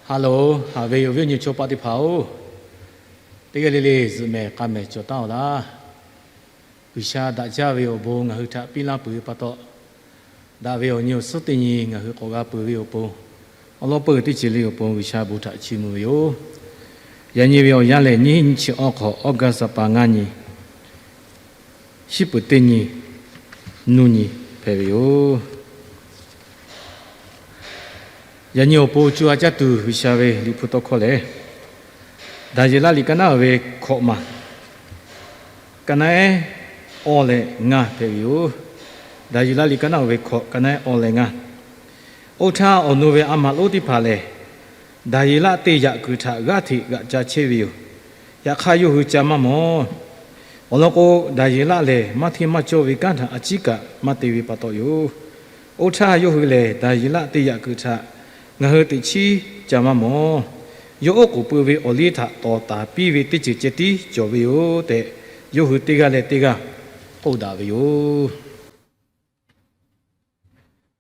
Ha loˬ, haꞈ ve awˬ viˉ awˬ nyi chaw paˆ teˇ hpaˍ-oˬ, teˇ g'aˇ le le zuhꞈ mehˍ k'a mehˍ cawˬ taˉ-oˬ laˇ. G'uiˬsha daꞈ jaˇ ve awˬ bon ngaˬ hui htaꞈ piˇ laˇ peuˬ ve pa taw, daꞈ ve awˬ nyi awˬ suhˉ teˇ nyi ngaˬ hui k'awꞈ g'a peuˬ ve awˬ pon, awˬ lawn peuˬ teˇ ceuˬ le awˬ pon G'uiˬsha bon htaꞈ chiˇ mvuh ve yoˬ. Yaꞈ nyi ve awˬ yanˇ lehˬ, nyiˇ hinˉ nyiˇ chi awˇ hk'awꞈ awˇ gaˇ saˍ pa ngaˇ nyi, shiˉ peuˍ teˇ nyi, nuˇ nyi hpehꞈ ve yoˬ. Yaꞈ nyi awˬ pon co ha caˇ tuˬ G'uiˬsha ve liꞈ hpu tawˇ hkawˇ lehˬ, Daˍyeˍlaˆ liꞈ ka naˉ uiˍ ve hkawꞈ maˬ, ka naˉ ehˉ awˇ leh ngaˇ hpehꞈ ve yoˬ. Daˍyeˍlaˆ liꞈ ka naˉ uiˍ ve hkawꞈ, ka naˉ ehˉ awˇ leh ngaˇ. Oˇ htaˇ, awˬ nu ve a maꞈ lonˉ teˇ hpaˍ lehˬ, Daˍyeˍlaˆ te yaꞈ kuiˬ htaꞈ g'aˇ hteꞈ g'aꞈ ca chehˇ ve yoˬ. Yaꞈ hk'aˇ, yawˇ hui ca maˇ mawˬ. Awˬ lawn k'o, Daˍyeˍlaˆ lehˬ maˇ hteˇ maˇ cawˇ ve kanˉ htaꞈ a ciˉ kaꞈ maˇ te ve pa taw yoˬ. Oˇ htaˇ, yawˇ hui lehˬ Daˍyeˍlaˆ te yaꞈ kuiˬ htaꞈ ngaˬ hui teꞈ chiˉ ca maˇ mawˬ. Yawˇ oˉ k'oˍ pui ve awˬ liˇ htaꞈ tawˍ taˍ piˇ ve teˇ ceuˬ ceh tiˉ cawˬ ve yoˬ tehꞈ, yawˇ hui teˇ g'aˇ leh teˇ g'aˇ k'oˆ daꞈ ve yoˬ.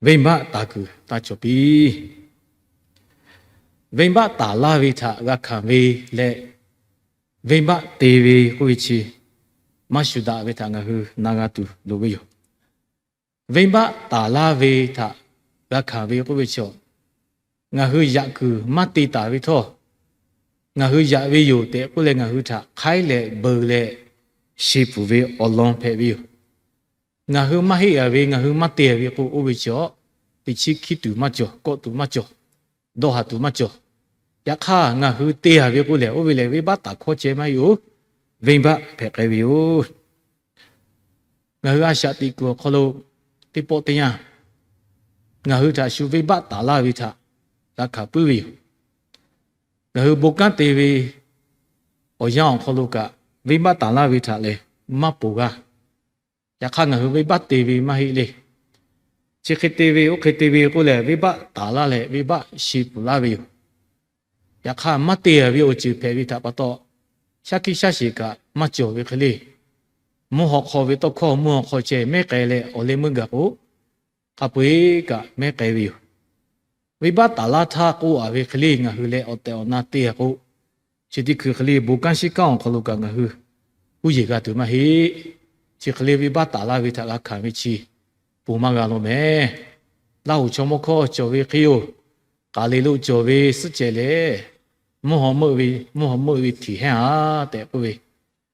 Venˇbaˆ taˍ kuiˬ taˇ cawˬ piˇ. Venˇbaˆ taˍ laˇ ve htaꞈ g'a hkanˍ ve leh, venˇbaˆ te ve k'oˆ ve chi maˇ shuˍ daꞈ ve htaꞈ ngaˬ hui na g'a tuˬ loˍ ve yoˬ. Venˇbaˆ taˍ laˇ ve htaꞈ g'a hkanˍ ve k'oˆ ve chi, ngaˬ hui yaꞈ kuiˬ maˇ te taˍ ve htawˇ, ngaˬ hui yaꞈ ve yoˬ tehꞈ k'oˆ leh ngaˬ hui htaꞈ hk'aiˉ leh beu leh sheˍ pfuhˍ ve awˬ lawn hpehꞈ ve yoˬ. Ngaˬ hui maˇ heˆ g'a ve, ngaˬ hui maˇ te g'a ve k'o, oˇ ve chi teꞈ chiˉ hkiˇ tuˬ maˇ cawˬ, kawˆ tuˬ maˇ cawˬ, dawˇ haˍ tuˬ maˇ cawˬ. Yaꞈ hk'aˇ, ngaˬ hui te g'a ve k'o lehˬ, oˇ ve lehˬ venˇbaˆ taˍ hkawˇ ceh maˇ heˆ-oˬ. Venˇbaˆ hpehꞈ k'ai ve yoˬ. Ngaˬ hui a shaꞈ teꞈ kuiˬ awˬ hk'aw lo teˇ pawˆ teˇ yanˇ, ngaˬ hui htaꞈ shu venˇbaˆ taˍ laˇ ve htaꞈ g'a hkanˍ puiˉ ve yoˬ. Ngaˬ hui bon kanˉ te ve awˬ yanˇ awˬ hk'aw lo kaꞈ, venˇbaˆ taˍ laˇ ve htaꞈ lehˬ maˇ ponˬ g'a. Yaꞈ hk'aˇ, ngaˬ hui venˇbaˆ te ve maˇ heˆ le. Chi hk'e te ve, oˇ hk'e te ve k'oˆ lehˬ, venˇbaˆ taˍ laˇ leh venˇbaˆ sheˍ pfuhˍ laˇ ve yoˬ. Yaꞈ hk'aˇ, maˇ te g'a ve awˬ ceuˬ hpehꞈ ve htaꞈ pa taw, shaˉ hkiˆ shaˉ sheˍ kaꞈ maˇ cawˬ ve hk'e le. Mvuhˇ haw hk'aw ve tawˇ hkawˇ mvuhˇ haw hk'aw ceh mehˉ k'ai leh awˬ leh meuˇ gaˬ k'o, hk'a peu-eˬ kaꞈ mehˉ k'ai ve yoˬ. Venˇbaˆ taˍ laˇ htaˇ k'oˆ a ve hk'e le ngaˬ hui leh awˬ tehˬ awˬ na te g'a k'o, chi teˇ hkui hk'e le bon kanˉ shiˉ kanˉ awˬ hk'aw lo kaꞈ ngaˬ hui huˉ yeˬ g'a tuˬ maˇ heˆ. Chi hk'e le venˇbaˆ taˍ laˇ ve htaꞈ g'a hkanˍ ve chi ponˬ maˇ g'a law mehˍ. Laˇ huˍ chaw mawˇ hkawˇ cawˬ ve hk'e yoˬ. K'aˍ liꞈ lo cawˬ ve suhˉ cehˬ lehˬ, mvuhˇ haw meuˆ ve, mvuhˇ haw meuˆ ve htiˍ hehnˇ-a tehꞈ k'oˆ ve,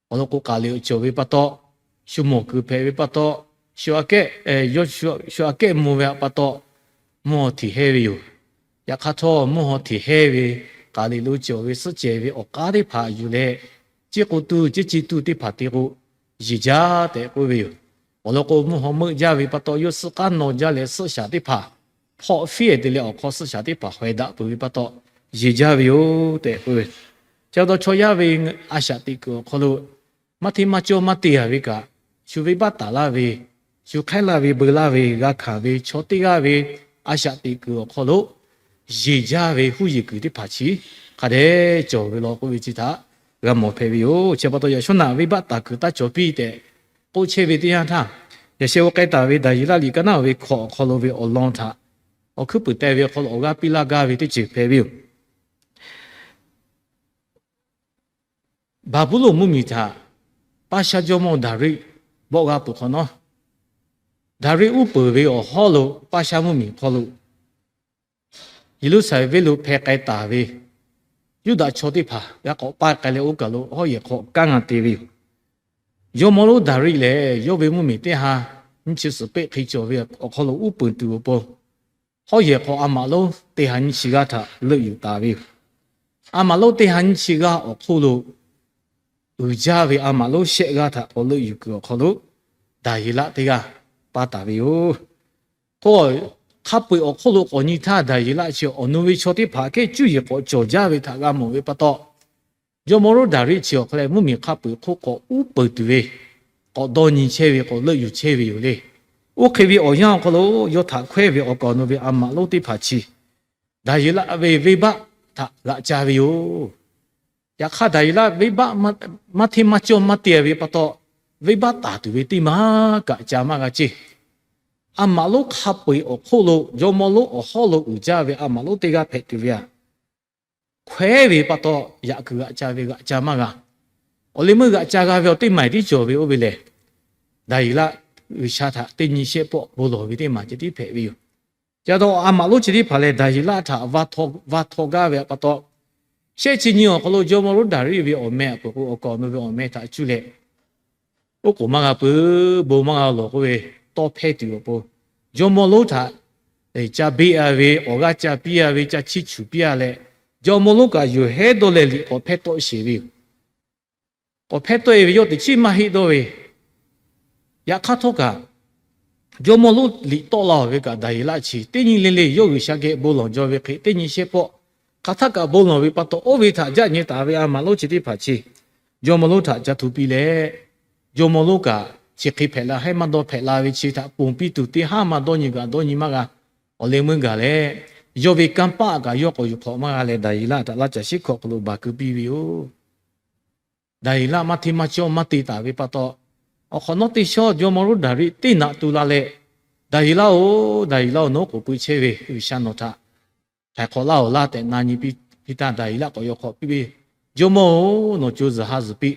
awˬ lawn k'o, k'aˍ liꞈ cawˬ ve pa taw, shu mawˬ kuiˬ hpehꞈ ve pa taw, shu aꞈ kehˉ, shu aꞈ kehˉ mvuh ve pa taw, mvuhˇ haw htiˍ hehnˇ ve yoˬ. Yaꞈ hk'aˇ htawˇ, mvuhˇ haw htiˍ hehnˇ ve k'aˍ liꞈ lo cawˬ ve suhˉ cehˬ ve awˬ k'aˉ teˇ hpaˍ yuˬ leh, ciˉ k'o tuˬ ciˉ ci tuˬ teˇ hpaˍ te k'o, yeˬ jaˇ tehꞈ k'oˆ ve yoˬ. Awˬ lawn k'o, mvuhˇ haw meuˆ jaˇ ve pa taw, yawˇ suhˉ k'aˉ naw jaˇ leh suhˉ shaˍ teˇ hpaˍ hpawˆ fiˉ-ehˍ te leh awˬ hk'aw suhˉ shaˍ teˇ hpaˍ hawehˬ daꞈ peuˬ ve pa taw, yeˬ jaˇ ve yoˬ tehꞈ k'oˆ ve. Chi pa taw chaw yaˇ ve a shaꞈ teꞈ kuiˬ awˬ hk'aw lo maˇ hteˇ maˇ cawˇ maˇ te g'a ve kaꞈ, shu venˇbaˆ taˍ laˇ ve, shu hk'aiˉ laˇ ve beu laˇ ve g'a hkanˍ ve chaw teˇ g'aˇ ve a shaꞈ teꞈ kuiˬ awˬ hk'aw lo yeˬ jaˇ ve huˉ yeˬ kuiˬ teˇ hpaˍ chi hk'a dehꞈ cawˬ ve law k'oˆ ve chi htaꞈ g'a mawˬ hpehꞈ ve yoˬ. Chi pa taw yaꞈ shawˉ naꞈ venˇbaˆ taˍ kuiˬ taˇ cawˬ piˇ tehꞈ k'oˆ chehˇ ve teˇ yanˇ htaˇ, yaꞈ sheh g'aw k'ai taˍ ve Daˍyeˍlaˆ liꞈ ka naˉ ve hkawꞈ awˬ hk'aw lo ve awˬ lawn htaꞈ awˬ hkuiˉ puiˍ teh ve awˬ hk'aw lo awˬ g'aˇ piˇ laˇ gaˇ ve teˇ ceuˬ hpehꞈ ve yoˬ. Baˍbuˍlonˍ mvuhˇmiˬ htaꞈ Paˇshaˆ jawˇmawˇ Daˍriˆ bawˆ g'aˇ peuˬ hk'awꞈ nawˉ, Daˍriˆ uˉ peunˍ ve awˬ hawˉ lo Paˇshaˆ mvuhˇmiˬ hk'aw lo Yeˍruˆsaˍlehnˍ venˇ lo hpeh k'ai taˍ ve Yuˇdaꞈ chaw teˇ hpaˍ g'a k'awꞈ paˇ k'ai leh oˇ kaˬ lo hawˉ yehˬ hk'aw kanˉ g'a te ve yoˬ. Jawˇmawˇ lonˉ Daˍriˆ lehˬ, yawˇ ve mvuhˇmiˬ teˇ ha nyiˇ chi suhˍ peˆ hk'e cawˬ ve awˬ hk'aw lo uˉ peunˍ tuˬ awˬ pon, hawˉ yehˬ hk'aw a maꞈ lonˉ teˇ ha nyiˇ chi g'aˇ htaꞈ leuˆ yuˬ taˍ ve yoˬ. A maꞈ lonˉ teˇ ha nyiˇ chi g'aˇ awˬ hk'oˆ lo uiˍ jaˇ ve a maꞈ lonˉ shehˆ g'aˇ htaꞈ k'awꞈ leuˆ yuˬ kuiˬ awˬ hk'aw lo Daˍyeˍlaˆ teˇ g'aˇ paˇ taˍ ve yoˬ. K'o, hk'a peu-eˬ awˬ hk'oˆ lo k'awꞈ nyi htaˇ, Daˍyeˍlaˆ chi awˬ nu ve chaw teˇ hpaˍ kehˉ cuˇ yiˍ k'awꞈ cawˬ jaˇ ve htaꞈ g'a mawˬ ve pa taw, jawˇmawˇ lonˉ Daˍriˆ chi awˬ hk'a leh mvuhˇmiˬ hk'a peu-eˬ hk'oˆ k'awꞈ uˉ peunˍ tuˬ ve, k'awꞈ dawˇ nyi chehˇ ve, k'awꞈ leuˆ yuˬ chehˇ ve yoˬ le. Oˇ hk'e ve awˬ yanˇ awˬ hk'aw lo yawˇ htaꞈ hkawehˇ ve awˬ kaˍ awˬ nu ve a maꞈ lonˉ teˇ hpaˍ chi Daˍyeˍlaˆ ve venˇbaˆ htaꞈ g'aꞈ ca ve yoˬ. Yaꞈ hk'aˇ, Daˍyeˍlaˆ venˇbaˆ maˇ hteˇ maˇ cawˇ maˇ te ve pa taw, venˇbaˆ taˍ tuˬ ve teˇ maˬ kaꞈ ca maˇ g'a ceˇ. A maꞈ lonˉ hk'a peu-eˬ awˬ hk'oˆ lo jawˇmawˇ lonˉ awˬ hawˉ lo uiˍ jaˇ ve a maꞈ lonˉ teˇ g'aˇ hpehꞈ tuˬ ve aꞈ hkawehˉ ve pa taw, yaꞈ kuiˬ g'aꞈ ca ve g'aꞈ ca maˇ g'a. Awˬ leh meuˇ g'aꞈ ca g'a ve awˬ teˇ maˬ tiˉ cawˬ ve oˇ ve lehˬ, Daˍyeˍlaˆ G'uiˬsha htaꞈ teˇ nyi shehˆ pawˆ bon lawˬ ve teˇ maˬ ceh tiˉ hpehꞈ ve yoˬ. Ca taw a maꞈ lonˉ chi teˇ hpaˍ lehˬ, Daˍyeˍlaˆ htaꞈ va htaw gaˇ ve pa taw, shehˆ chi nyi awˬ hk'aw lo jawˇmawˇ lonˉ Daˍriˆ ve awˬ meh a peuˬ k'o, awˬ kaˍ awˬ nu ve awˬ meh htaꞈ cuˇ leh, oˉ k'oˍ maˇ g'a peuˬ, bon maˇ g'a lawˬ k'oˆ ve tawˇ hpehˇ tuˬ awˬ pon, jawˇmawˇ lonˉ htaꞈ ca beˆ a ve, awˬ g'aˇ ca piˇ a ve, ca chiˇ chuˬ piˇ a leh, jawˇmawˇ lonˉ kaꞈ yuˬ hehˉ dawˇ leh liꞈ k'awꞈ hpehˇ tawˆ sheˍ ve yoˬ. K'awꞈ hpehˇ tawˆ e ve yawˇ teꞈ chiˉ maˇ heˆ dawˇ ve, yaꞈ hk'aˇ htawˇ kaꞈ, jawˇmawˇ lonˉ liꞈ tawˆ la ve kaꞈ, Daˍyeˍlaˆ chi teˇ nyi le le yawˇ G'uiˬsha geh bon lawˬ jaw ve hk'e teˇ nyi shehˆ pawˆ hk'aˬ htaˆ kaꞈ bon lawˬ ve pa taw, oˇ ve htaꞈ jaˆ nyi taˍ ve a maꞈ lonˉ chi teˇ hpaˍ chi jawˇmawˇ lonˉ htaꞈ ca hto piˇ leh, jawˇmawˇ lonˉ kaꞈ chi hk'e hpehꞈ la, hehˉ maˇ dawˇ hpehꞈ la ve chi htaꞈ ponˬ piˇ tuˬ teˇ haˉ maˇ dawˇ nyi kaꞈ dawˇ nyi maˇ g'a. Awˬ leh meuˇ gaˬ leh, yawˇ ve kanˇ paˆ kaꞈ yawˇ k'awꞈ yuˬ hk'awꞈ maˇ g'a leh, Daˍyeˍlaˆ htaꞈ laˇ caˬ shiˉ hkawꞈ hk'aw lo baˬ keu piˇ ve yoˬ. Daˍyeˍlaˆ maˇ hteˇ maˇ cawˇ maˇ te taˍ ve pa taw, awˬ hk'awꞈ nawˉ teˇ shawˉ jawˇmawˇ lonˉ Daˍriˆ teˇ naꞈ tu la leh, Daˍyeˍlaˆ oˬ, Daˍyeˍlaˆ oˬ, nawˬ oˉ k'oˍ pui chehˇ ve, G'uiˬsha nawˬ htaꞈ htaiˍ hk'awꞈ laˇ oˬ laˇ tehꞈ na nyi piˇ htaˇ, Daˍyeˍlaˆ k'awꞈ yaw hk'awꞈ piˇ ve, Jawˇmawˇ oˬ, nawˬ co zuhˬ ha zuhˬ piˇ.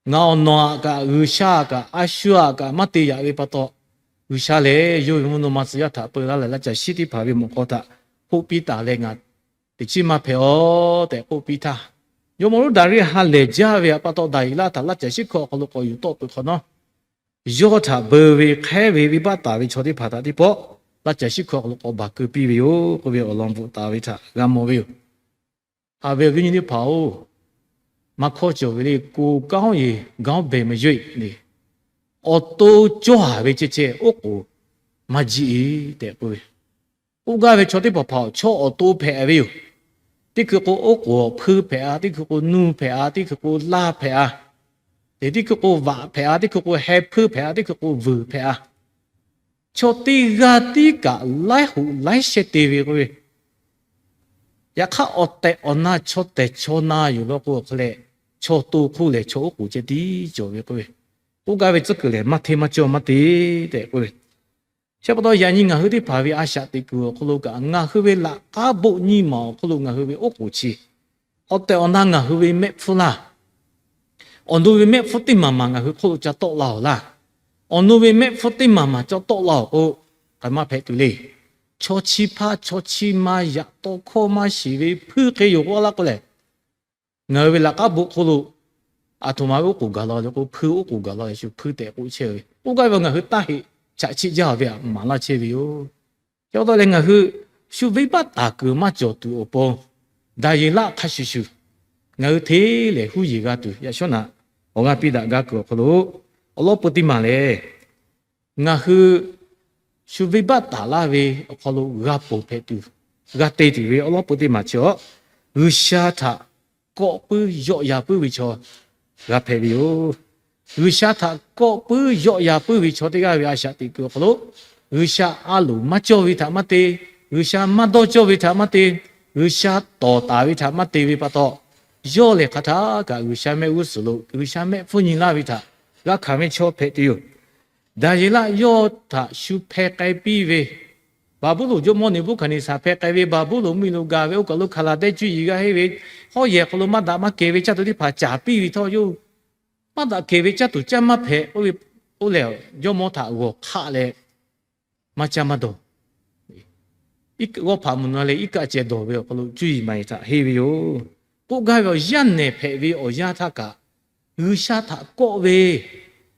Ngaˬ awˬ nawˬ aꞈ kaꞈ G'uiˬsha aꞈ kaꞈ a shu aꞈ kaꞈ maˇ te yaꞈ ve pa taw, G'uiˬsha lehˬ yawˇ ve mvuhˇ naw ma tcuh yaˇ htaꞈ peu laˇ leh laˇ caˬ shiˉ teˇ hpaˍ ve mawꞈ k'aw htaꞈ hoˆ piˇ taˍ leh, ngaˬ teꞈ chiˉ maˇ hpehꞈ aˬ tehꞈ k'oˆ piˇ htaˇ, jawˇmawˇ lonˉ Daˍriˆ ha lehˬ jaˇ ve pa taw, Daˍyeˍlaˆ htaꞈ laˇ caˬ shiˉ hkawꞈ awˬ hk'aw lo k'awꞈ yuˬ tawˆ peuˬ hk'awꞈ nawˉ, yawˇ htaꞈ beu ve hk'ehˉ ve venˇbaˆ taˍ ve chaw teˇ hpaˍ htaꞈ teˇ pawˆ laˇ caˬ shiˉ hkawꞈ awˬ hk'aw lo k'awꞈ baˬ keu piˇ ve yoˬ k'oˆ ve awˬ lawn bvuhꞈ taˍ ve htaꞈ g'a mawˬ ve yoˬ. Haꞈ ve awˬ viˉ nyi teˇ hpaˍ oˬ, maˇ hkawˇ cawˬ ve le, ကိုယ်ကောင်းရင် ခေါင်းပင်မရွေ့ awˬ to cawˇ haˍ ve ceh ceh oˉ k'oˍ maˇ jiˆ e tehꞈ k'oˆ ve, k'oˆ gaˇ ve chaw teˇ hpaˍ hpaˍ chaw awˬ to hpehꞈ ve yoˬ. Teˇ hkui k'o oˉ k'oˍ awˬ hpui hpehꞈ a, teˇ hkui k'o nuˇ hpehꞈ a, teˇ hkui k'o laˇ hpehꞈ a, teˇ hkui k'o vaꞈ hpehꞈ a, teˇ hkui k'o heh hpui hpehꞈ a, teˇ hkui k'o vuiˬ hpehꞈ a. Chaw teˇ g'aˇ tiˉ kaꞈ laiˉ hoꞈ laiˉ shehˇ te ve k'oˆ ve, yaꞈ hk'aˇ awˬ tehˬ awˬ na chaw tehˬ chaw na yoˬ law k'o, awˬ hk'e leh chaw to hk'oˆ lehˬ chaw oˉ k'oˍ ceh tiˉ cawˬ ve k'oˆ ve, k'oˆ gaˇ ve tcuhˉ kuiˬ lehˬ maˇ hteˇ maˇ cawˇ maˇ te tehꞈ k'oˆ ve, chi pa taw yaꞈ nyi ngaˬ hui teˇ hpaˍ ve a shaꞈ teꞈ kuiˬ awˬ hk'aw lo kaꞈ, ngaˬ hui ve laꞈ k'aˉ boˆ nyiˇ maˬ awˬ hk'aw lo ngaˬ hui ve oˉ k'oˍ chi, awˬ tehˬ awˬ na ngaˬ hui ve mehˆ hpfuhˇ laˇ. Awˬ nu ve mehˆ hpfuhˇ teˇ maˬ maˬ ngaˬ hui hk'oˆ lo ca tawˆ la awˬ laˇ. Awˬ nu ve mehˆ hpfuhˇ teˇ maˬ maˬ ca tawˆ la awˬ k'o, hk'aˬ maˇ hpehꞈ tuˬ le. Chaw chi hpaˇ chaw chi ma yaꞈ tawˇ hkawˇ maˇ shiˍ ve hpuiˇ hk'e yoˬ k'oˆ laˇ k'o lehˬ, ngaˬ hui ve laꞈ k'aˉ boˆ hk'oˆ lo aˬ htoꞈ ma ve oˉ k'oˍ gaˬ la le k'o, hpuiˇ oˉ k'oˍ gaˬ la leh shu hpuiˇ tehꞈ k'oˆ chehˇ ve, k'oˆ gaˇ ve ngaˬ hui taˇ heꞈ chaꞈ chiˆ jaˇ ve htaꞈ maˍ laˇ chehˇ ve yoˬ. Chi pa taw leh ngaˬ hui shu venˇbaˆ taˍ kuiˬ maˇ cawˬ tuˬ awˬ pon, Daˍyeˍlaˆ hk'a shuˍ shuˍ ngaˬ hui hteˇ lehˬ huˉ yeˬ g'a tuˬ, yaꞈ shawˉ naꞈ awˬ g'aˇ piˇ daꞈ gaˇ kuiˬ awˬ hk'aw lo awˬ lawn peu teˇ maˬ lehˬ, ngaˬ hui shu venˇbaˆ taˍ laˇ ve awˬ hk'aw lo g'a ponˬ hpehꞈ tuˬ, g'a te tuˬ ve awˬ lawn peu teˇ maˬ chi awˬ, G'uiˬsha htaꞈ kawˆ puiˉ yawˆ yan puiˉ ve chaw g'a hpehꞈ ve yoˬ. G'uiˬsha htaꞈ kawˆ puiˉ yawˆ yan puiˉ ve chaw teˇ g'aˇ ve a shaꞈ teꞈ kuiˬ awˬ hk'aw lo, G'uiˬsha a loˍ maˇ cawˇ ve htaꞈ maˇ te, G'uiˬsha maˇ dawˇ cawˇ ve htaꞈ maˇ te, G'uiˬsha tawˍ taˍ ve htaꞈ maˇ te ve pa taw, yawˇ lehˬ hk'aˬ htaˇ kaꞈ G'uiˬsha mehˆ g'uˇ suhˍ lo G'uiˬsha mehˆ hpfuhˇ nyi laˇ ve htaꞈ g'a hkanˍ ve chaw hpehꞈ tuˬ yoˬ. Daˍyeˍlaˆ yawˇ htaꞈ shu hpeh k'ai piˇ ve, Baˍbuˍlonˍ jawˇmawˇ Neˍbuˆhkaˍneˍsaˍ hpeh k'ai ve, Baˍbuˍlonˍ mvuhˇmiˬ lo gaˬ ve oˇ kaˬ lo Hkaˍlaˍdehˇ cuˇ yiˍ g'a henˇ ve, hawˉ yehˬ hk'aw lo maˇ daꞈ maˇ kehˬ ve caˇ tuˬ teˇ hpaˍ caˍ piˇ ve htawˇ, yawˇ maˇ daꞈ kehˬ ve caˇ tuˬ caˇ maˇ hpehꞈ k'oˆ ve, oˇ lehˬ jawˇmawˇ htaꞈ g'awˬ hk'aˆ leh maˇ caˇ maˇ dawˬ. G'awˇ hpaꞈ mvuhˬ na leh iˉ kaˆ ceh dawˬ ve awˬ hk'aw lo cuˇ yiˍ maˍ yiˍ htaꞈ henˇ ve yoˬ. K'oˆ gaˇ ve awˬ yanˇ nehˬ hpehꞈ ve awˬ yanˇ htaˇ kaꞈ, G'uiˬsha htaꞈ kawˆ ve,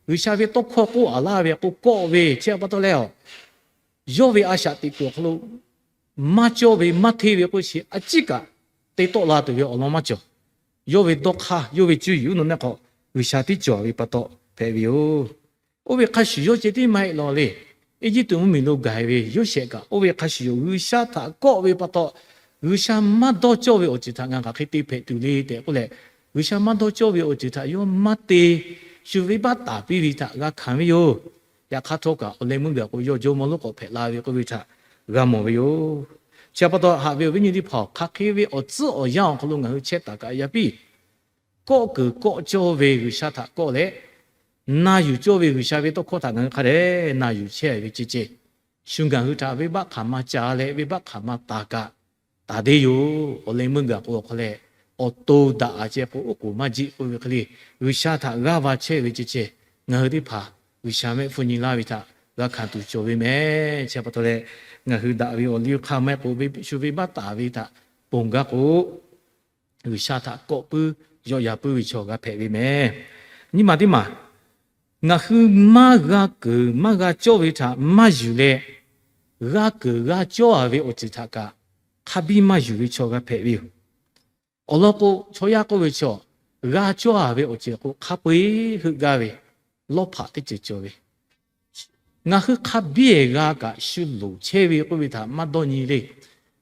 G'uiˬsha ve tawˇ hkawˇ k'oˆ a laˇ ve k'o kawˆ ve, chi pa taw leh, yawˇ ve a shaꞈ teꞈ kuiˬ awˬ hk'aw lo maˇ cawˇ ve maˇ hteˇ ve k'oˆ chi a ciˉ kaꞈ te tawˆ la tuˬ ve awˬ lawn maˇ cawˬ. Yawˇ ve dawˇ hk'aˇ, yawˇ ve cuˇ yiˍ uˉ nawˬ neˆ hk'aw G'uiˬsha tiˉ cawˬ ve pa taw hpehꞈ ve yoˬ. Oˇ ve hk'a shuˍ yawˇ ceh tiˉ maˇ heˆ law le. Eˇjiˇtuꞈ mvuhˇmiˬ lo gaˬ ve Yoˇsehꞈ kaꞈ oˇ ve hk'a shuˍ yoˬ. G'uiˬsha htaꞈ kawˆ ve pa taw, G'uiˬsha maˇ dawˇ cawˇ ve awˬ ceuˬ htaꞈ ngaˬ hk'aˬ hk'e te hpehꞈ tuˬ le tehꞈ k'oˆ leh, G'uiˬsha maˇ dawˇ cawˇ ve awˬ ceuˬ htaꞈ yawˇ maˇ te, shu venˇbaˆ taˍ piˇ ve htaꞈ g'a hkanˍ ve yoˬ. Yaꞈ hk'aˇ htawˇ kaꞈ awˬ leh meuˇ gaˬ k'o yawˇ jawˇmawˇ lonˉ k'awꞈ hpehꞈ la ve k'oˆ ve htaꞈ g'a mawˬ ve yoˬ. Chi pa taw haꞈ ve awˬ viˉ nyi teˇ hpaˍ-oˬ, hk'aˬ hk'e ve awˬ tcuhˉ awˬ yanˇ awˬ hk'aw lo ngaˬ hui chehˇ taˍ kaꞈ yaˇ piˇ kawˆ kuiˬ kawˆ cawˇ ve G'uiˬsha htaꞈ kawˆ leh, na yuˬ cawˇ ve G'uiˬsha ve tawˇ hkawˇ htaꞈ ngaˬ hui hk'a dehꞈ na yuˬ chehˇ ve ceh ceh, shu ngaˬ hui htaꞈ venˇbaˆ hk'aˬ ma ca leh venˇbaˆ hk'aˬ ma taˍ kaꞈ, taˍ deˇ yoˬ. Awˬ leh meuˇ gaˬ k'o awˬ hk'aw leh, awˬ to daꞈ a ceh k'o, oˉ k'oˍ maˇ jiˆ k'oˆ ve hk'e le, G'uiˬsha htaꞈ g'aˇ va chehˇ ve ceh ceh, ngaˬ hui teˇ hpaˍ G'uiˬsha mehˆ hpfuhˇ nyi laˇ ve htaꞈ g'a hkanˍ tuˬ cawˬ ve mehˍ. Chi pa taw leh, ngaˬ hui daꞈ ve awˬ liˇ hk'aˇ maˇ heˆ k'o, shu venˇbaˆ taˍ ve htaꞈ ponˬ gaˇ k'o, G'uiˬsha htaꞈ kawˆ puiˉ yawˆ yan puiˉ ve chaw g'a hpehꞈ ve mehˍ. Nyi ma teˇ maˬ, ngaˬ hui maˇ g'a keunˍ maˇ g'a cawˇ ve htaꞈ maˇ yuˬ leh, g'a keunˍ g'a cawˇ a ve awˬ ceuˬ htaꞈ kaꞈ hk'a biˇ maˇ yuˬ ve chaw g'a hpehꞈ ve yoˬ. Awˬ lawn k'o, chaw yaˇ k'oˆ ve chaw, g'a cawˇ a ve awˬ ceuˬ k'o hk'a peu-eˬ heuˆ gaˇ ve, lawˇ hpaꞈ teˇ ceuˬ cawˬ ve, ngaˬ hui hk'a biˇ g'a kaꞈ shu loˍ chehˇ ve k'oˆ ve htaꞈ maˇ dawˇ nyi le.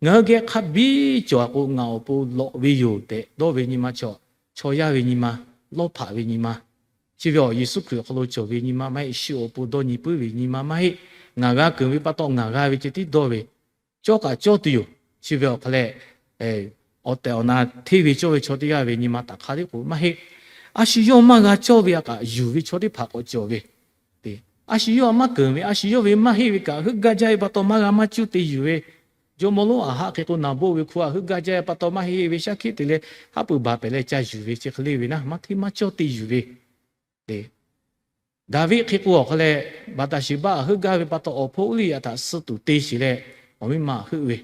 Ngaˬ hui geh hk'a biˇ cawˬ a k'o, ngaˬ awˬ pon lawꞈ ve yoˬ tehꞈ dawˇ ve nyi ma chaw, chaw yaˇ ve nyi ma, lawˇ hpaꞈ ve nyi ma, chi ve awˬ Yeˍsuˆ Hkriꞈ awˬ hk'aw lo cawˬ ve nyi ma maˇ heˆ, shu awˬ pon dawˇ nyi puiˉ ve nyi ma maˇ heˆ. Ngaˬ g'a keunˍ ve pa taw ngaˬ g'a ve ceh tiˉ dawˇ ve, cawˇ kaꞈ cawˇ tuˬ yoˬ. Chi ve awˬ hk'aw leh, awˬ tehˬ awˬ na hteˇ ve cawˇ ve chaw teˇ g'aˇ ve nyi ma taꞈ hk'a tiˉ k'o maˇ heˆ. A shu yawˇ maˇ g'a cawˇ ve a kaꞈ yuˬ ve chaw teˇ hpaˍ k'awꞈ cawˬ ve, a shu yawˇ maˇ keunˍ ve, a shu yawˇ ve maˇ heˆ ve kaꞈ, heuˆ gaˇ jaˇ ve pa taw maˇ g'a maˇ cuˇ te yuˬ ve, jawˇmawˇ lonˉ Aˍhaˆ hk'e k'o naˍ boˆ ve hku a heuˆ gaˇ jaˇ ve pa taw maˇ heˆ ve shaˉ hkiˆ te leh haˉ pui baˬ pehˍ leh ca yuˬ ve chi hk'e le ve naˉ, maˇ hteˇ maˇ cawˇ te yuˬ ve. Daˍviˆ hk'e k'o awˬ hk'aw leh, Baˍtaˍsheˍbaˆ heuˆ gaˇ ve pa taw awˬ hpon Uˇriˍyaꞈ htaꞈ suh tuˬ te sheˍ leh, awˬ miˇ ma heuˆ ve,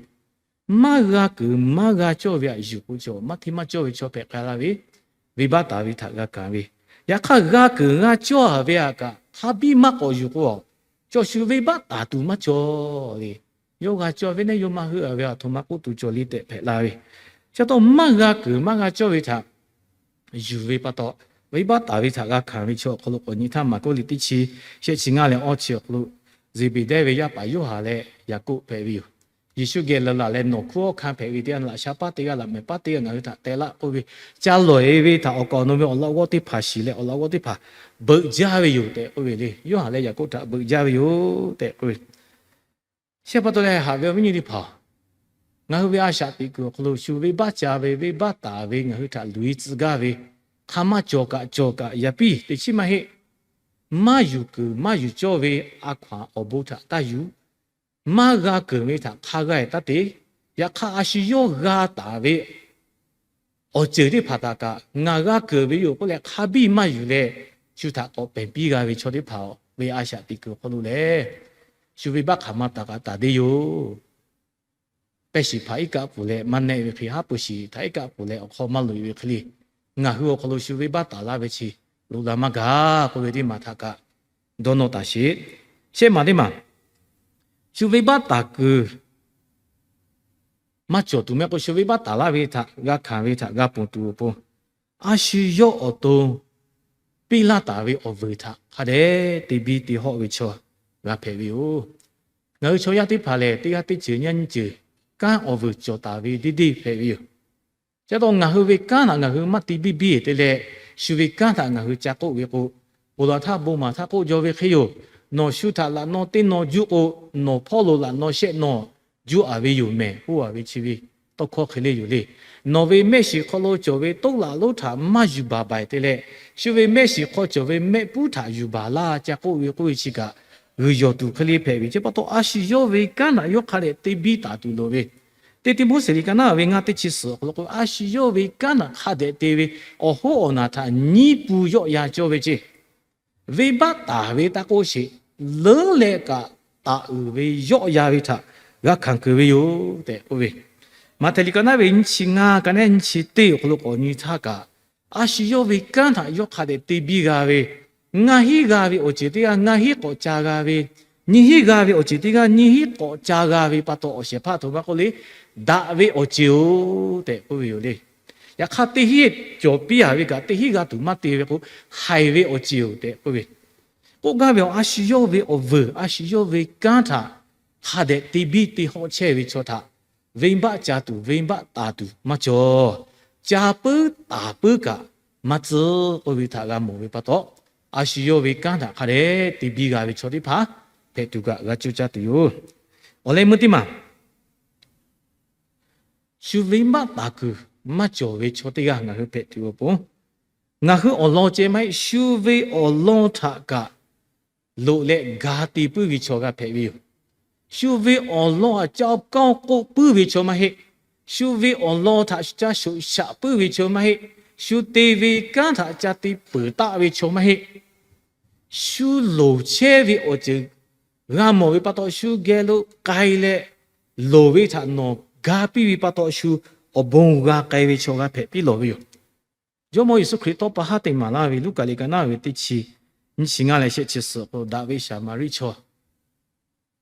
maˇ g'a keunˍ maˇ g'a cawˇ ve htaꞈ yuˬ k'o, maˇ hteˇ maˇ cawˇ ve chaw hpehꞈ k'ai la ve, venˇbaˆ taˍ ve htaꞈ g'a hkanˍ ve, yaꞈ hk'aˇ g'a keunˍ g'a cawˇ a ve htaꞈ kaꞈ hk'a biˇ maˇ k'awꞈ yuˬ k'o, chaw shu venˇbaˆ taˍ tuˬ maˇ cawˬ le. Yawˇ g'a cawˇ ve neˇ yawˇ maˇ heuˆ a ve aˬ htoꞈ ma k'oˆ tuˬ cawˬ le tehꞈ hpehꞈ la ve, chi pa taw maˇ g'a keunˍ maˇ g'a cawˇ ve htaꞈ yuˬ ve pa taw, venˇbaˆ taˍ ve htaꞈ g'a hkanˍ ve chaw awˬ hk'aw lo k'awꞈ nyi htaˇ, Maˍkuˆ liꞈ teˇ chi shehˆ chi ngaˇ leh awˇ chi awˬ hk'aw lo, Zeˍbeˍdehˇ ve yaˇ paˍ Yoˇhanˬ leh Yaˍkoˆ hpehꞈ ve yoˬ. Yeˍsuˆ geh leuˬ laˬ leh nawˬ hkunˉ hawˉ hkanˇ hpehꞈ ve teˇ g'aˇ, laꞈ sha paˇ teˇ g'aˇ, laꞈ mehˍ paˇ teˇ g'aˇ ngaˬ hui htaꞈ teh laˇ k'oˆ ve, ca lawˬ-e ve htaꞈ awˬ kaˍ awˬ nu ve awˬ lawn g'awˇ teˇ hpaˍ shiˍ leh awˬ lawn g'awˇ teˇ hpaˍ beuꞈ jaˇ ve yoˬ tehꞈ k'oˆ ve le. Yoˇhanˬ leh Yaˍkoˆ htaꞈ beuꞈ jaˇ ve yoˬ tehꞈ k'oˆ ve, chi pa taw leh haꞈ ve awˬ viˉ nyi teˇ hpaˍ, ngaˬ hui ve a shaꞈ teꞈ kuiˬ awˬ hk'aw lo shu venˇbaˆ ca ve, venˇbaˆ taˍ ve ngaˬ hui htaꞈ luˬ-e tcuh gaˇ ve, hk'aˬ maˇ cawˬ kaꞈ cawˬ kaꞈ yaꞈ piˇ teꞈ chiˉ maˇ heˆ. Maˇ yuˬ kuiˬ maˇ yuˬ cawˇ ve a hkaw-anˬ awˬ bon htaꞈ taˇ yuˬ. Maˇ g'a keunˍ ve htaꞈ hk'a g'a-e taˇ te. Yaꞈ hk'aˇ a shu yawˇ g'a taˍ ve awˬ ceuˬ teˇ hpaˍ htaꞈ kaꞈ ngaˬ g'a keunˍ ve yoˬ k'oˆ leh hk'a biˇ maˇ yuˬ leh, shu htaꞈ k'awꞈ pehˬ piˇ g'a ve chaw teˇ hpaˍ ve a shaꞈ teꞈ kuiˬ awˬ hk'aw lo lehˬ, shu venˇbaˆ hk'aˬ ma taˍ kaꞈ taˍ deˇ yoˬ. Pehˇ shiˍ hpaˍ iˉ kaˆ pfuhˍ leh maˇ nehˆ ve hk'e, haˉ pui shiˍ htaꞈ iˉ kaˆ pfuhˍ leh awˬ hk'aw maˇ loꞈ-e ve hk'e le, ngaˬ hui awˬ hk'aw lo shu venˇbaˆ taˍ laˇ ve chi loꞈ la maˇ gaˬ k'oˆ ve teˇ maˬ htaꞈ kaꞈ dawˇ nawˇ taˍ sheˍ. Shehˆ maˬ teˇ maˬ, shu venˇbaˆ taˍ kuiˬ maˇ cawˬ tuˬ mehˆ k'o, shu venˇbaˆ taˍ laˇ ve htaꞈ g'a hkanˍ ve htaꞈ g'a ponˬ tuˬ awˬ pon, a shu yawˇ awˬ to piˇ laˇ taˍ ve awˬ vuiˬ htaꞈ hk'a dehꞈ te biˇ te hawˆ ve chaw g'a hpehꞈ ve yoˬ. Ngaˬ hui chaw yaˇ teˇ hpaˍ lehˬ, teˇ g'aˇ teˇ ceuˬ nyaˇ nyiˇ ceuˬ kanˉ awˬ vuiˬ cawˬ taˍ ve deˇ deˇ hpehꞈ ve yoˬ. Chi pa taw ngaˬ hui ve kanˉ htaꞈ ngaˬ hui maˇ te biˇ biˇ te leh, shu ve kanˉ htaꞈ ngaˬ hui ca k'oˆ ve k'o, ponˬ laˬ htaˇ bon maˬ htaˇ k'oˆ jaw ve hk'e yoˬ. Nawˬ shu htaꞈ laꞈ naw teˇ naw juˇ k'o, nawˬ hpawˇ lo laꞈ naw shehˆ naw juˇ a ve yoˬ mehˬ k'oˆ a ve chi ve tawˇ hkawˇ hk'e le yoˬ le. Nawˬ ve mehˆ shiˍ hk'aw lo cawˬ ve toˉ laꞈ lonˉ htaꞈ maˇ yuˬ baˬ baiˬ te leh, shu ve mehˆ shiˍ hk'aw cawˬ ve mehˆ puiˉ htaꞈ yuˬ baˬ laˇ ca k'oˆ ve k'oˆ ve chi kaꞈ, g'uiˬ yawˬ tuˬ hk'e le hpehꞈ ve chi pa taw, a shu yawˇ ve kanˉ htaꞈ yawˇ hk'a dehꞈ te biˇ taˍ tuˬ loˍ ve, teˇ Tiˆmoˉseˍ liꞈ ka naˉ ve ngaˇ teˇ chi suhˍ awˬ hk'aw lo k'o, a shu yawˇ ve kanˉ htaꞈ hk'a dehꞈ te ve awˬ hoˉ awˬ naˬ htaꞈ nyiˉ pun yawˆ yan cawˇ ve ceˇ. Venˇbaˆ taˍ ve taˇ k'oˆ sheˍ, leuˉ leh kaꞈ taˍ uiˍ ve yawˆ yan ve htaꞈ g'a hkanˍ kuiˬ ve yoˬ tehꞈ k'oˆ ve, Maꞈhtehˍ liꞈ ka naˉ ve nyiˇ chi ngaˇ ka naˉ nyiˇ chi teˇ awˬ hk'aw lo k'awꞈ nyi htaˇ kaꞈ, a shu yawˇ ve kanˉ htaꞈ yawˇ hk'a dehꞈ te biˇ g'a ve, ngaˇ hinˉ g'a ve awˬ ceuˬ teˇ g'aˇ ngaˇ hinˉ k'awꞈ ca g'a ve, nyiˇ hinˉ g'a ve awˬ ceuˬ teˇ g'aˇ nyiˇ hinˉ k'awꞈ ca g'a ve pa taw, awˬ shehˍ hpaˇ htoꞈ ma k'oˆ le, daꞈ ve awˬ ceuˬ-oˬ tehꞈ k'oˆ ve yoˬ le. Yaꞈ hk'aˇ teˇ hinˉ cawˬ piˇ a ve kaꞈ teˇ hinˉ g'a tuˬ maˇ te ve k'o, haiˬ ve awˬ ceuˬ-oˬ tehꞈ k'oˆ ve, k'oˆ gaˇ ve a shu yawˇ ve awˬ vuiˬ a shu yawˇ ve kanˉ htaꞈ hk'a dehꞈ te biˇ te hawˆ chehˇ ve chaw htaꞈ venˇbaˆ ca tuˬ venˇbaˆ taˍ tuˬ maˇ cawˬ. Ca puiˉ taˍ puiˉ kaꞈ maˇ tcuhˉ k'oˆ ve htaꞈ g'a mawˬ ve pa taw, a shu yawˇ ve kanˉ htaꞈ hk'a dehꞈ te biˇ g'a ve chaw teˇ hpaˍ hpehꞈ tuˬ kaꞈ g'a cuˇ caˇ tuˬ yoˬ. Awˬ leh meuˇ teˇ maˬ, shu venˇbaˆ taˍ kuiˬ maˇ cawˬ ve chaw teˇ g'aˇ ngaˬ hui hpehꞈ tuˬ awˬ pon, ngaˬ hui awˬ lawn ceh maˇ heˆ, shu ve awˬ lawn htaꞈ kaꞈ loꞈ leh ga te puiˉ ve chaw g'a hpehꞈ ve yoˬ. Shu ve awˬ lawn htaꞈ ca kanˇ k'oˆ puiˉ ve chaw maˇ heˆ. Shu ve awˬ lawn htaꞈ ca shoꞈ shaꞈ puiˉ ve chaw maˇ heˆ. Shu te ve kanˉ htaꞈ ca te peuˬ taˆ ve chaw maˇ heˆ. Shu loˍ chehˇ ve awˬ ceuˬ g'a mawˬ ve pa taw shu geh lo k'ai leh, loˍ ve htaꞈ nawˬ ga piˇ ve pa taw shu awˬ bon g'a k'ai ve chaw g'a hpehꞈ piˇ lawˬ ve yoˬ. Jawˇmawˇ Yeˍsuˆ Hkriꞈ tawˇ pa haˉ te maˍ laˇ ve Luˉkaꞈ liꞈ ka naˉ ve teˇ chi nyiˇ chi ngaˇ leh shehˆ chi suhˍ k'o, daꞈ ve Saˍmaˍriˆ chaw,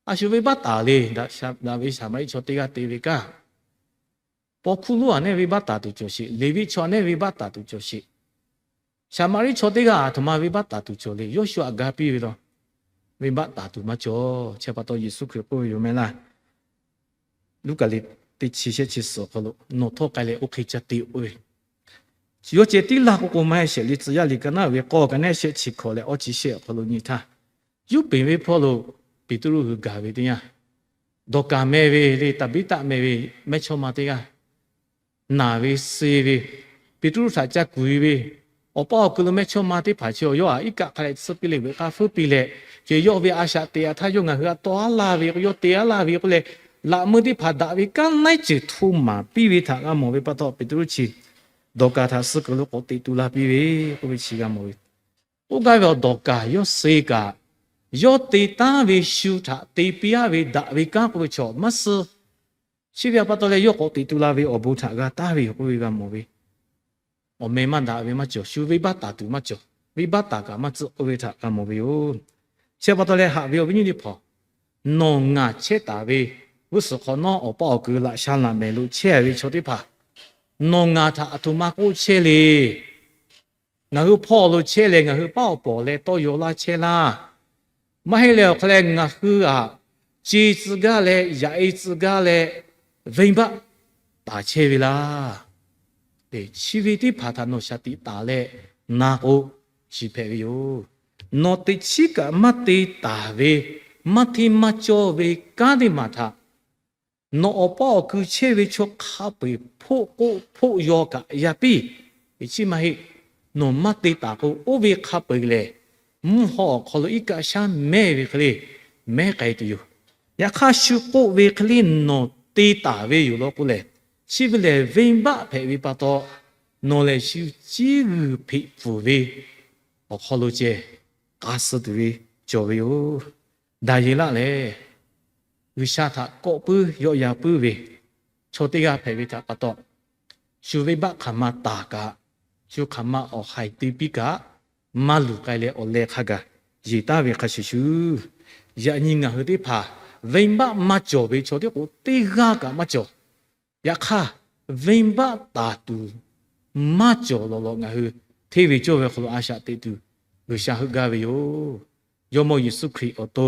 a shu venˇbaˆ taˍ le. Daꞈ ve Saˍmaˍriˆ chaw teˇ g'aˇ te ve kanˉ, paw hkuˇ lonˉ aꞈ nehˉ venˇbaˆ taˍ tuˬ cawˬ sheˍ. Leˍviˆ chaw aꞈ nehˉ venˇbaˆ taˍ tuˬ cawˬ sheˍ. Saˍmaˍriˆ chaw teˇ g'aˇ aˬ htoꞈ ma venˇbaˆ taˍ tuˬ cawˬ le. Yawˇshuˆ aꞈ ga piˇ ve la, venˇbaˆ taˍ tuˬ maˇ cawˬ. Chi pa taw Yeˍsuˆ Hkriꞈ k'oˆ ve yoˬ mehˍ laˇ. Luˉkaꞈ liꞈ teˇ chi shehˆ chi suhˍ awˬ hk'aw lo, nawˬ htawˇ k'ai leh oˇ hk'e ca te-o ve, yawˇ ceh tiˉ laˇ k'o k'o maˇ heˆ sheˍ. Liꞈ tcuh yaˇ liꞈ ka naˉ ve k'awˇ ka nehˉ shehˆ chi hkawꞈ leh awˇ chi shehˆ awˬ hk'aw lo nyi htaˇ, yuˇ peˍ ve hpawˇ lo Peˍtruˆ hui gaˬ ve teˇ yanˇ, Dawˍkaˍ meh ve le Taˍbiˆtaˆ meh ve mehˇ chawˇ ma teˇ g'aˇ naˬ ve, suh ve, Peˍtruˆ htaꞈ ca kuˬ ve, awˬ paˇ awˬ kui lo mehˇ chawˇ ma teˇ hpaˍ chi awˬ yawˇ aꞈ iˉ kaˆ hk'a leh tsuhˇ piˇ leh veuꞈ k'aˇ feuˉ piˇ leh, ceh yawˇ ve a shaꞈ teꞈ aꞈ htaˇ yawˇ ngaˬ hui aꞈ taw aˉ laˇ ve k'o, yawˇ te aˉ laˇ ve k'oˆ leh, laꞈ meuˇ teˇ hpaˍ daꞈ ve kanˉ laiˉ ceuˬ hto maˍ piˇ ve htaꞈ g'a mawˬ ve pa taw, Peˍtruˆ chi Dawˍkaˍ htaꞈ suh kuiˬ lo k'awꞈ teꞈ tu la piˇ ve k'oˆ ve chi g'a mawˬ ve. K'oˆ gaˇ ve awˬ Dawˍkaˍ yawˇ suh kaꞈ, yawˇ te taˉ ve shu htaꞈ te piˇ aˉ ve daꞈ ve kanˉ k'oˆ ve chaw maˇ suh. Chi ve pa taw leh yawˇ k'awꞈ teꞈ tu la ve awˬ bon htaꞈ g'a taˍ ve yoˬ k'oˆ ve g'a mawˬ ve. Awˬ meh maˇ daꞈ ve maˇ cawˬ. Shu venˇbaˆ taˍ tuˬ maˇ cawˬ. Venˇbaˆ taˍ kaꞈ maˇ tcuhˆ k'oˆ ve htaꞈ g'a mawˬ ve yoˬ. Chi pa taw leh haꞈ ve awˬ viˉ nyi teˇ hpaˍ, nawˬ ngaˬ chehˇ taˍ ve g'uˇ suhˍ hk'awꞈ nawˉ awˬ paˇ awˬ kui laꞈ sha laꞈ mehˍ lo chehˇ ve chaw teˇ hpaˍ, nawˬ ngaˬ htaꞈ aˬ htoꞈ ma k'oˆ chehˇ le. Ngaˬ hui hpawˇ lo chehˇ leh ngaˬ hui paˉ awˬ pawˍ leh tawˇ yaw laˇ chehˇ laˇ. Maˇ heˆ leh awˬ hk'aw leh ngaˬ hui aꞈ ce tcuh gaˇ leh yaꞈ e tcuh gaˇ leh venˇbaˆ taˍ chehˇ ve laˇ. Chi ve teˇ hpaˍ htaꞈ nawˬ shaˍ tiꞈ taˍ leh na k'o, chi hpehꞈ ve yoˬ. Nawˬ teꞈ chiˉ kaꞈ maˇ te taˍ ve, maˇ hteˇ maˇ cawˇ ve kanˉ teˇ maˬ htaꞈ nawˬ awˬ paˇ awˬ kui chehˇ ve chaw hk'a peu-eˬ hpoˆ k'oˆ hpoˆ yaw kaꞈ yaˇ piˇ. Teꞈ chiˉ maˇ heˆ. Nawˬ maˇ te taˍ k'o, oˇ ve hk'a peu-eˬ lehˬ, mvuhˇ haw awˬ hk'aw lo iˉ kaˆ shaˉ mehˇ ve hk'e le mehˉ k'ai tuˬ yoˬ. Yaꞈ hk'aˇ shu k'oˆ ve hk'e le nawˬ te taˍ ve yoˬ law k'oˆ lehˬ, chi ve lehˬ venˇbaˆ hpehꞈ ve pa taw, nawˬ lehˬ shu ciˉ g'uiˬ hpeꞈ pfuhˍ ve awˬ hk'aw lo ceh k'a suh tuˬ ve cawˬ ve yoˬ. Daˍyeˍlaˆ lehˬ, G'uiˬsha htaꞈ kawˆ puiˉ yawˆ yan puiˉ ve chaw teˇ g'aˇ hpehꞈ ve htaꞈ pa taw, shu venˇbaˆ hk'aˬ ma taˍ kaꞈ, shu hk'aˬ ma awˬ haiˬ te piˇ kaꞈ, maˇ luˬ k'ai leh awˬ leh hk'a gaˬ yeˬ taˍ ve hk'a shuˍ shuˍ, yaꞈ nyi ngaˬ hui teˇ hpaˍ venˇbaˆ maˇ cawˬ ve chaw teˇ k'o teˇ g'aˇ kaꞈ maˇ cawˬ. Yaꞈ hk'aˇ, venˇbaˆ taˍ tuˬ maˇ cawˬ lawˬ lawˬ ngaˬ hui hteˇ ve cawˇ ve awˬ hk'aw lo a shaꞈ teꞈ tuˬ G'uiˬsha heuˆ gaˇ ve yoˬ. Jawˇmawˇ Yeˍsuˆ Hkriꞈ awˬ to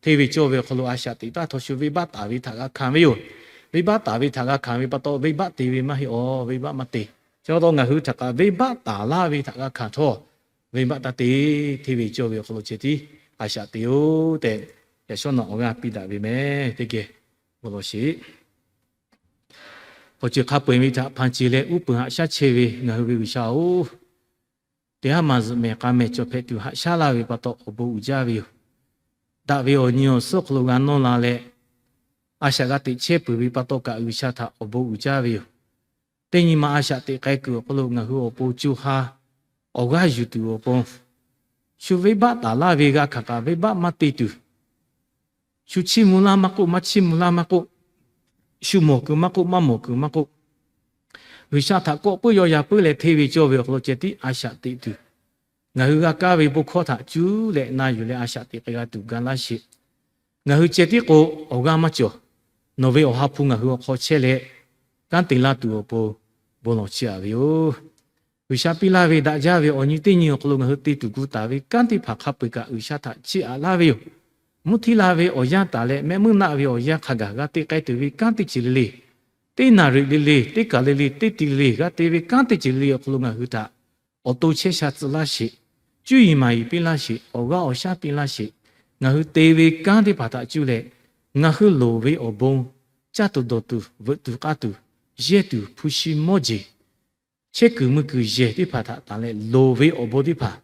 hteˇ ve cawˇ ve awˬ hk'aw lo a shaꞈ teꞈ taˍ htawˇ shu venˇbaˆ taˍ ve htaꞈ g'a hkanˍ ve yoˬ. Venˇbaˆ taˍ ve htaꞈ g'a hkanˍ ve pa taw, venˇbaˆ te ve maˇ heˆ awˬ, venˇbaˆ maˇ te. Chi pa taw ngaˬ hui htaꞈ kaꞈ venˇbaˆ taˍ laˇ ve htaꞈ g'a hkanˍ htawˇ, venˇbaˆ taˇ te. Hteˇ ve cawˇ ve awˬ hk'aw lo ceh tiˉ a shaꞈ teꞈ-oˬ tehꞈ, yaꞈ shawˉ naꞈ awˬ g'aˇ piˇ daꞈ ve meh teˇ geh bon lawˬ sheˍ. Awˬ ceuˬ hk'a peu-eˬ ve htaꞈ hpanˍ ceˬ leh uˉ peunˍ haꞈ shaˉ chehˇ ve ngaˬ hui ve G'uiˬsha-oˬ, teˇ haˉ maˬ zuhꞈ mehˍ k'a mehˍ cawˬ hpehꞈ tuˬ haꞈ shaˉ laˇ ve pa taw awˬ bon uiˍ jaˇ ve yoˬ. Daꞈ ve awˬ nyi awˬ suhˉ hk'aw lo g'a nawˇ la leh, a shaꞈ g'a teꞈ chehˇ peuˬ ve pa taw kaꞈ G'uiˬsha htaꞈ awˬ bon uiˍ jaˇ ve yoˬ. Teˇ nyi ma a shaꞈ teꞈ k'ai kuiˬ awˬ hk'aw lo ngaˬ hui awˬ pon co ha awˬ g'aˇ yuˬ tuˬ awˬ pon, shu venˇbaˆ taˍ laˇ ve g'a hkanˍ kaꞈ venˇbaˆ maˇ te tuˬ, shu chiˇ mvuh laˇ maˇ k'oˆ, maˇ chiˇ mvuh laˇ maˇ k'oˆ, shu mawˬ kuiˬ maˇ k'oˆ, maˇ mawˬ kuiˬ maˇ k'oˆ, G'uiˬsha htaꞈ kawˆ puiˉ yawˆ yan puiˉ leh hteˇ ve cawˇ ve awˬ hk'aw lo ceh tiˉ a shaꞈ teꞈ tuˬ, ngaˬ hui g'a kaˇ ve bon hkawˇ htaꞈ cuˇ leh na yuˬ leh a shaꞈ teꞈ k'ai g'a tuˬ ga laˇ sheˍ. Ngaˬ hui ceh tiˉ k'o, awˬ g'aˇ maˇ cawˬ. Nawˬ ve Awˬ ha hpu ngaˬ hui awˬ hk'aw chehˇ leh, kanˉ te laˇ tuˬ awˬ pon bon lawˬ chiˇ aꞈ ve yoˬ. G'uiˬsha piˇ laˇ ve daꞈ jaˇ ve awˬ nyi teˇ nyi awˬ hk'aw lo ngaˬ hui te tuˬ gu taˍ ve kanˉ teˇ hpaˍ hk'a peu-eˬ kaꞈ G'uiˬsha htaꞈ chiˇ aꞈ laˇ ve yoˬ. Mvuhˇ htiˇ la ve awˬ yanˇ taˍ leh mehˆ meuˇ naˆ ve awˬ yanˇ hk'a gaˬ g'a te k'ai tuˬ ve kanˉ teˇ ceuˬ le le, teˇ naˍ riꞈ le le, teˇ kaˬ le le, teˇ ti le le g'a te ve kanˉ teˇ ceuˬ le le awˬ hk'aw lo ngaˬ hui htaꞈ awˬ to chehˇ sha tcuh laˇ sheˍ. Cuˇ yiˍ maˍ yiˍ piˇ laˇ sheˍ. Awˬ g'aˇ awˬ shaˉ piˇ laˇ sheˍ. Ngaˬ hui te ve kanˉ teˇ hpaˍ htaꞈ cuˇ leh, ngaˬ hui loˍ ve awˬ bon, caˇ tuˬ dawˬ tuˬ, veuꞈ tuˬ k'aˇ tuˬ, yehˇ tuˬ hpu shi mawˇ jeˬ, chehˇ kuiˬ mui kuiˬ yehˬ teˇ hpaˍ htaꞈ tanˬ leh loˍ ve awˬ bon teˇ hpaˍ,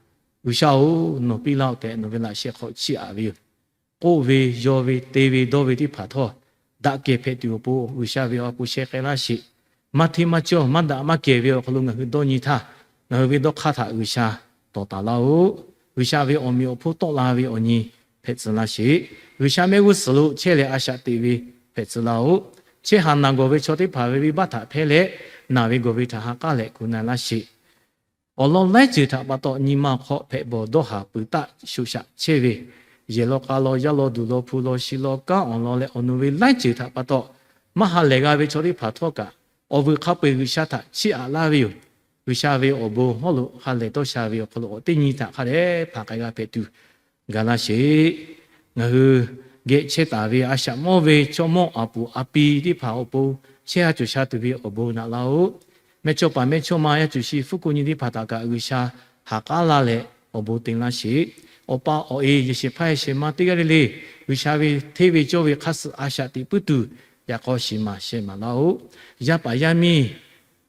G'uiˬsha-oˬ, nawˬ piˇ laˇ-oˆ tehꞈ nawˬ ve laꞈ sheh hk'aw chiˇ aꞈ ve yoˬ. K'oˆ ve, yaw ve, te ve, dawˇ ve teˇ hpaˍ htawˇ, daꞈ kehˬ hpehꞈ tuˬ awˬ pon G'uiˬsha ve awˬ ha hpu sheh k'ai laˇ sheˍ. maˇ hteˇ maˇ cawˇ maˇ daꞈ maˇ kehˬ ve awˬ hk'aw lo ngaˬ hui dawˇ nyi htaˇ, ngaˬ hui ve dawˇ hk'aˇ htaꞈ G'uiˬsha tawˍ taˍ laˇ-oˆ. G'uiˬsha ve awˬ meꞈ awˬ hponˇ tawˆ la ve awˬ nyi hpehꞈ tcuh laˇ sheˍ. G'uiˬsha mehˆ g'uˇ suhˍ lo chehˇ leh a shaꞈ teꞈ ve hpehꞈ tcuh laˇ-oˆ. Chehˇ haˍ naˬ gawˬ ve chaw teˇ hpaˍ ve venˇbaˆ htaꞈ hpehˇ leh, naˬ ve gawˬ ve htaꞈ ha k'aˉ leh kuˬ na laˇ sheˍ. Awˬ lawn laiˉ ceuˬ htaꞈ pa taw nyi ma hk'aw hpehꞈ bawˬ dawˇ haˍ peuˬ taˆ shoꞈ shaꞈ chehˇ ve, yehˬ law k'a law yaˇ law duˬ law hpu law shi law kanˉ awˬ lawn leh awˬ nu ve laiˉ ceuˬ htaꞈ pa taw, maˇ ha lehˬ g'a ve chaw teˇ hpaˍ htawˇ kaꞈ, awˬ vuiˬ hk'a peu-eˬ G'uiˬsha htaꞈ chiˇ aꞈ laˇ ve yoˬ. G'uiˬsha ve awˬ bon hawˉ lo ha lehˬ dawˇ sha ve awˬ hk'aw lo awˬ teˇ nyi htaꞈ hk'a dehꞈ hpanˍ k'ai g'a hpehꞈ tuˬ ga laˇ sheˍ. Ngaˬ hui geh chehˇ taˍ ve a shaꞈ mawˇ ve chaw mawˇ aˍ puˍ a pi teˇ hpaˍ awˬ pon chehˇ ha cawˬ sha tuˬ ve awˬ bon naꞈ laˇ-oˆ. Mehˇchawˇpaˍ mehˇchawˇma yaˇ cuˬ shi hpfuhˇ ko nyi teˇ hpaˍ htaꞈ kaꞈ G'uiˬsha ha k'aˉ laˇ leh awˬ bon te laˇ sheˍ. Awˬ pa awˬ e yehˬ shehˍ hpaˇ yehˬ shehˍ ma teˇ g'aˇ le le, G'uiˬsha ve hteˇ ve cawˇ ve hk'aˇ suh a shaꞈ teꞈ puiˉ tuˬ, yaꞈ k'aw shiˍ maˍ shehˍ maˍ laˇ-oˆ. Yaˇ paˍ yaˇ miˇ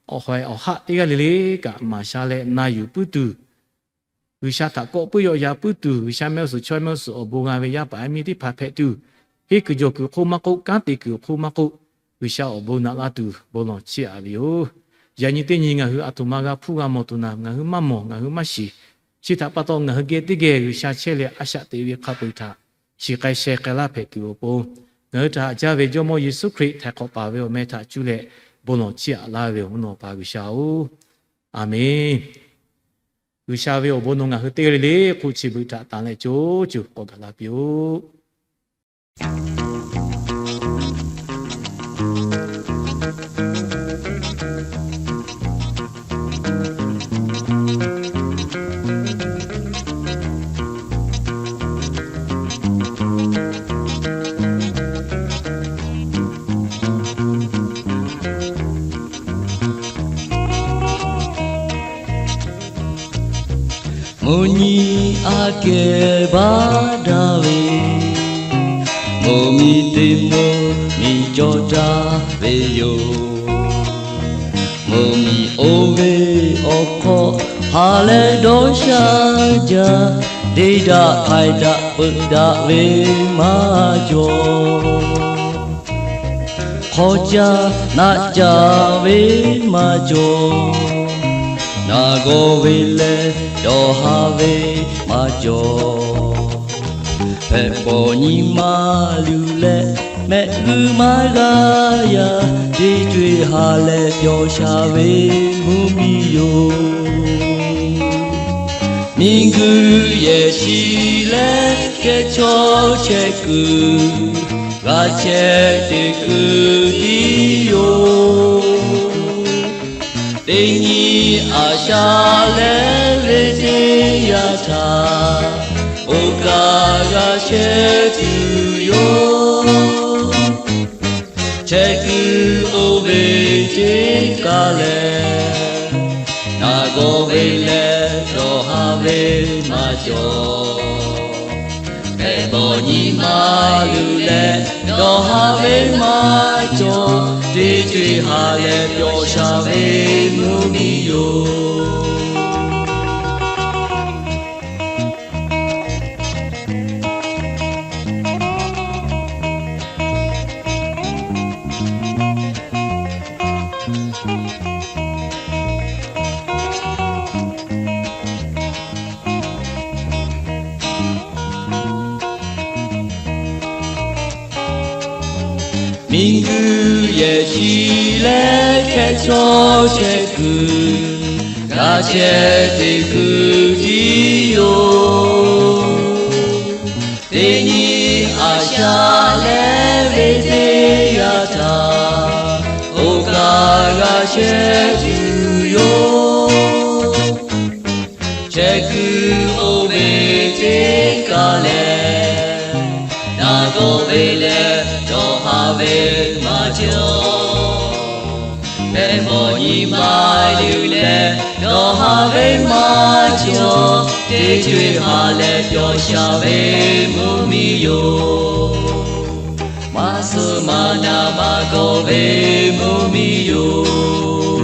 awˬ hawehˬ awˬ haˆ teˇ g'aˇ le le kaꞈ maˍ sha leh na yuˬ puiˉ tuˬ, G'uiˬsha htaꞈ kawˆ puiˉ yaw ya puiˉ tuˬ, G'uiˬsha mehˆ g'uˇ suhˍ chaw mehˆ g'uˇ suhˍ awˬ bon g'a ve yaˇ paˍ yaˇ miˇ teˇ hpaˍ hpehꞈ tuˬ, henˇ kuiˬ jawˬ kuiˬ hk'oˆ maˇ k'oˆ, kanˉ te kuiˬ hk'oˆ maˇ k'oˆ, G'uiˬsha awˬ bon naꞈ laˇ tuˬ bon lawˬ chiˇ aꞈ ve yoˬ. Yaꞈ nyi teˇ nyi ngaˬ hui aˬ htoꞈ ma g'a hpuˇ g'a mawˬ tuˬ naˍ, ngaˬ hui maˇ mawˬ ngaˬ hui maˇ shiˍ. Chi htaꞈ pa taw ngaˬ hui geh teˇ geh G'uiˬsha chehˇ leh a shaꞈ teꞈ ve hk'a peu-eˬ htaꞈ shiˍ k'ai sheh k'ai laˇ hpehꞈ tuˬ awˬ pon, ngaˬ hui htaꞈ haꞈ jaˇ ve Jawˇmawˇ Yeˍsuˆ Hkriꞈ htaiˍ hk'awꞈ paˍ ve awˬ meh htaꞈ cuˇ leh bon lawˬ chiˇ aꞈ laˇ ve yoˬ. Mvuhˇ naw pa G'uiˬsha-oˬ, Aˍmenˍ. G'uiˬsha ve awˬ bon nawˬ ngaˬ hui teˇ g'aˇ le le hk'oˆ chi beuꞈ htaꞈ tanˍ leh co co k'awꞈ gaˬ la piˇ-oˆ. Mvuhˇ nyi aꞈ kehˬ baˆ daꞈ ve, mvuhˇ miˬ teˇ mvuhˇ miˬ cawˬ daꞈ ve yoˬ. Mvuhˇ miˬ oˇ ve awˬ hk'aw ha leh dawˇ sha jaˇ, deˇ daꞈ htaiˍ daꞈ peuˬ daꞈ ve maˇ cawˬ. Hk'aw caˇ naˆ caˇ ve maˇ cawˬ. Naˬ gawˬ ve leh dawˬ ha ve maˇ cawˬ. Hpehꞈ bawˬ nyi ma luˬ leh mehˆ g'uˇ maˇ g'a yaˇ, teˇ co-eˬ ha leh pyawˬ sha ve mvuhˇ miˬ yoˬ. Miˬguiˬ yehˬ shiˍ leh kehˇ chaw chehˇ kuiˬ, g'a chehˇ teꞈ kuiˬ tiˉ yoˬ. Teˇ nyi aꞈ sha leh ve teˇ yanˇ htaꞈ, oˇ kaꞈ g'a chehˇ tuˬ yoˬ. Chehˇ kuiˬ oˇ ve teˇ kaˬ lehˬ, naˬ gawˬ ve leh dawˬ ha ve maˇ cawˬ. Hpehꞈ bawˬ nyi ma luˬ leh dawˬ ha ve maˇ cawˬ. Teˇ co-eˬ ha leh pyawˬ sha ve mvuhˇ miˬ yoˬ. Miˬguiˬ yehˬ shiˍ leh hkehˇ chaw chehˇ kuiˬ, g'a chehˇ teꞈ kuiˬ tiˉ yoˬ. Teˇ nyi aꞈ sha leh ve teˇ yanˇ htaꞈ, oˇ kaꞈ g'a chehˇ tuˬ yoˬ. Chehˇ kuiˬ oˇ ve teˇ kaˬ lehˬ, naˬ gawˬ ve leh dawˬ ha ve maˇ cawˬ. Hpehꞈ bawˬ nyi ma luˬ leh dawˬ ha ve maˇ cawˬ. Teˇ co-eˬ ha leh pyawˬ sha ve mvuhˇ miˬ yoˬ. Maˇ suh maˇ naˬ maˇ gawˬ ve mvuhˇ miˬ yoˬ.